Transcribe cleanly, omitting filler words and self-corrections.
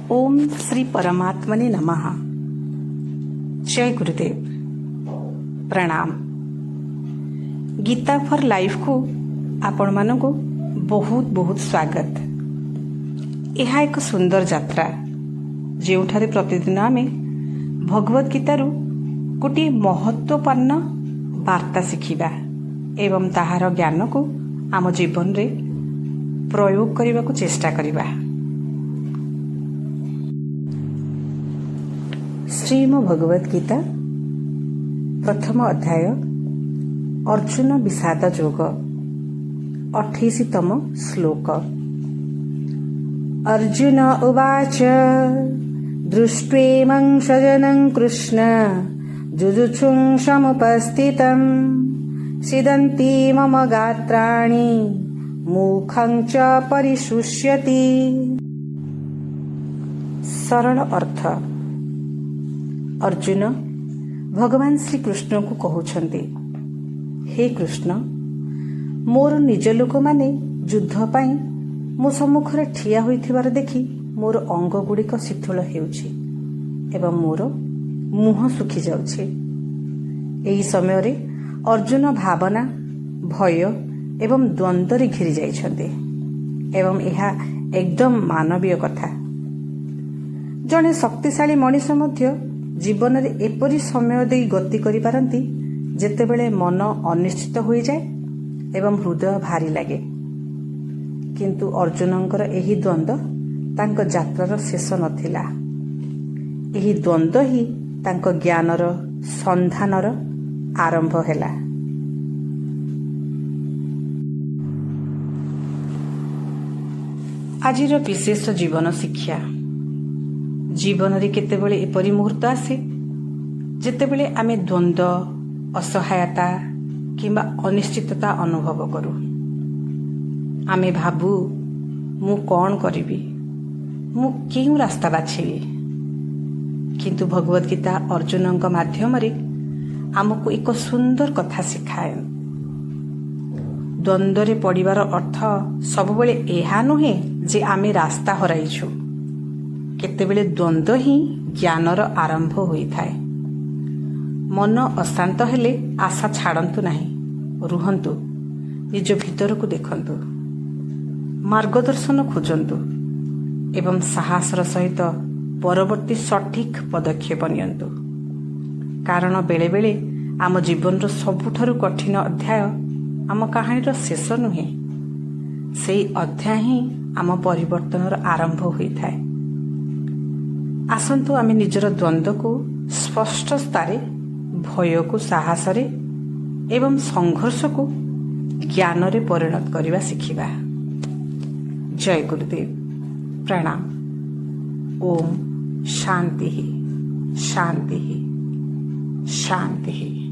ଓମ୍ ଶ୍ରୀ ପରମାତ୍ମନେ ନମଃ। ଜୟ ଗୁରୁଦେବ, ପ୍ରଣାମ। ଗୀତା ଫର୍ ଲାଇଫକୁ ଆପଣମାନଙ୍କୁ ବହୁତ ବହୁତ ସ୍ୱାଗତ। ଏହା ଏକ ସୁନ୍ଦର ଯାତ୍ରା, ଯେଉଁଠାରେ ପ୍ରତିଦିନ ଆମେ ଭଗବତ ଗୀତାରୁ ଗୋଟିଏ ମହତ୍ତ୍ୱପୂର୍ଣ୍ଣ ବାର୍ତ୍ତା ଶିଖିବା ଏବଂ ତାହାର ଜ୍ଞାନକୁ ଆମ ଜୀବନରେ ପ୍ରୟୋଗ କରିବାକୁ ଚେଷ୍ଟା କରିବା। ଶ୍ରୀମ ଭଗବତ ଗୀତା, ପ୍ରଥମ ଅଧ୍ୟାୟ, ଅର୍ଜୁନ ବିଷାଦ ଯୋଗ, 28ତମ ଶ୍ଲୋକ। अर्जुन उवाच, दृष्ट्वेमं स्वजनं कृष्ण जुजुषुं समुपस्थितं, सीदन्ति मम गात्राणि, मुखं च परिशुष्यति। ସରଳ ଅର୍ଥ, ଅର୍ଜୁନ ଭଗବାନ ଶ୍ରୀକୃଷ୍ଣଙ୍କୁ କହୁଛନ୍ତି, ହେ କୃଷ୍ଣ, ମୋର ନିଜ ଲୋକମାନେ ଯୁଦ୍ଧ ପାଇଁ ମୋ ସମ୍ମୁଖରେ ଠିଆ ହୋଇଥିବାର ଦେଖି ମୋର ଅଙ୍ଗଗୁଡ଼ିକ ଶିଥିଳ ହେଉଛି ଏବଂ ମୋର ମୁହଁ ଶୁଖିଯାଉଛି। ଏହି ସମୟରେ ଅର୍ଜୁନ ଭାବନା, ଭୟ ଏବଂ ଦ୍ୱନ୍ଦ୍ୱରେ ଘେରି ଯାଇଛନ୍ତି ଏବଂ ଏହା ଏକଦମ ମାନବୀୟ କଥା। ଜଣେ ଶକ୍ତିଶାଳୀ ମଣିଷ ମଧ୍ୟ ଜୀବନରେ ଏପରି ସମୟ ଦେଇ ଗତି କରିପାରନ୍ତି, ଯେତେବେଳେ ମନ ଅନିଶ୍ଚିତ ହୋଇଯାଏ ଏବଂ ହୃଦୟ ଭାରି ଲାଗେ। କିନ୍ତୁ ଅର୍ଜୁନଙ୍କର ଏହି ଦ୍ୱନ୍ଦ୍ୱ ତାଙ୍କ ଯାତ୍ରାର ଶେଷ ନଥିଲା। ଏହି ଦ୍ୱନ୍ଦ୍ୱ ହିଁ ତାଙ୍କ ଜ୍ଞାନର ସନ୍ଧାନର ଆରମ୍ଭ ହେଲା। ଆଜିର ବିଶେଷ ଜୀବନ ଶିକ୍ଷା: ଜୀବନରେ କେତେବେଳେ ଏପରି ମୁହୂର୍ତ୍ତ ଆସେ, ଯେତେବେଳେ ଆମେ ଦ୍ୱନ୍ଦ୍ୱ, ଅସହାୟତା କିମ୍ବା ଅନିଶ୍ଚିତତା ଅନୁଭବ କରୁ। ଆମେ ଭାବୁ, ମୁଁ କ'ଣ କରିବି? ମୁଁ କେଉଁ ରାସ୍ତା ବାଛିବି? କିନ୍ତୁ ଭଗବତ ଗୀତା ଅର୍ଜୁନଙ୍କ ମାଧ୍ୟମରେ ଆମକୁ ଏକ ସୁନ୍ଦର କଥା ଶିଖାଏ। ଦ୍ୱନ୍ଦ୍ୱରେ ପଡ଼ିବାର ଅର୍ଥ ସବୁବେଳେ ଏହା ନୁହେଁ ଯେ ଆମେ ରାସ୍ତା ହରାଇଛୁ। କେତେବେଳେ ଦ୍ୱନ୍ଦ୍ୱ ହିଁ ଜ୍ଞାନର ଆରମ୍ଭ ହୋଇଥାଏ। ମନ ଅଶାନ୍ତ ହେଲେ ଆଶା ଛାଡ଼ନ୍ତୁ ନାହିଁ। ରୁହନ୍ତୁ, ନିଜ ଭିତରକୁ ଦେଖନ୍ତୁ, ମାର୍ଗଦର୍ଶନ ଖୋଜନ୍ତୁ ଏବଂ ସାହସର ସହିତ ପରବର୍ତ୍ତୀ ସଠିକ୍ ପଦକ୍ଷେପ ନିଅନ୍ତୁ। କାରଣ ବେଳେବେଳେ ଆମ ଜୀବନର ସବୁଠାରୁ କଠିନ ଅଧ୍ୟାୟ ଆମ କାହାଣୀର ଶେଷ ନୁହେଁ, ସେଇ ଅଧ୍ୟାୟ ହିଁ ଆମ ପରିବର୍ତ୍ତନର ଆରମ୍ଭ ହୋଇଥାଏ। ଆସନ୍ତୁ ଆମେ ନିଜର ଦ୍ୱନ୍ଦ୍ୱକୁ ସ୍ପଷ୍ଟତାରେ, ଭୟକୁ ସାହସରେ ଏବଂ ସଂଘର୍ଷକୁ ଜ୍ଞାନରେ ପରିଣତ କରିବା ଶିଖିବା। ଜୟ ଗୁରୁଦେବ, ପ୍ରଣାମ। ଓମ୍ ଶାନ୍ତି ଶାନ୍ତି ଶାନ୍ତି।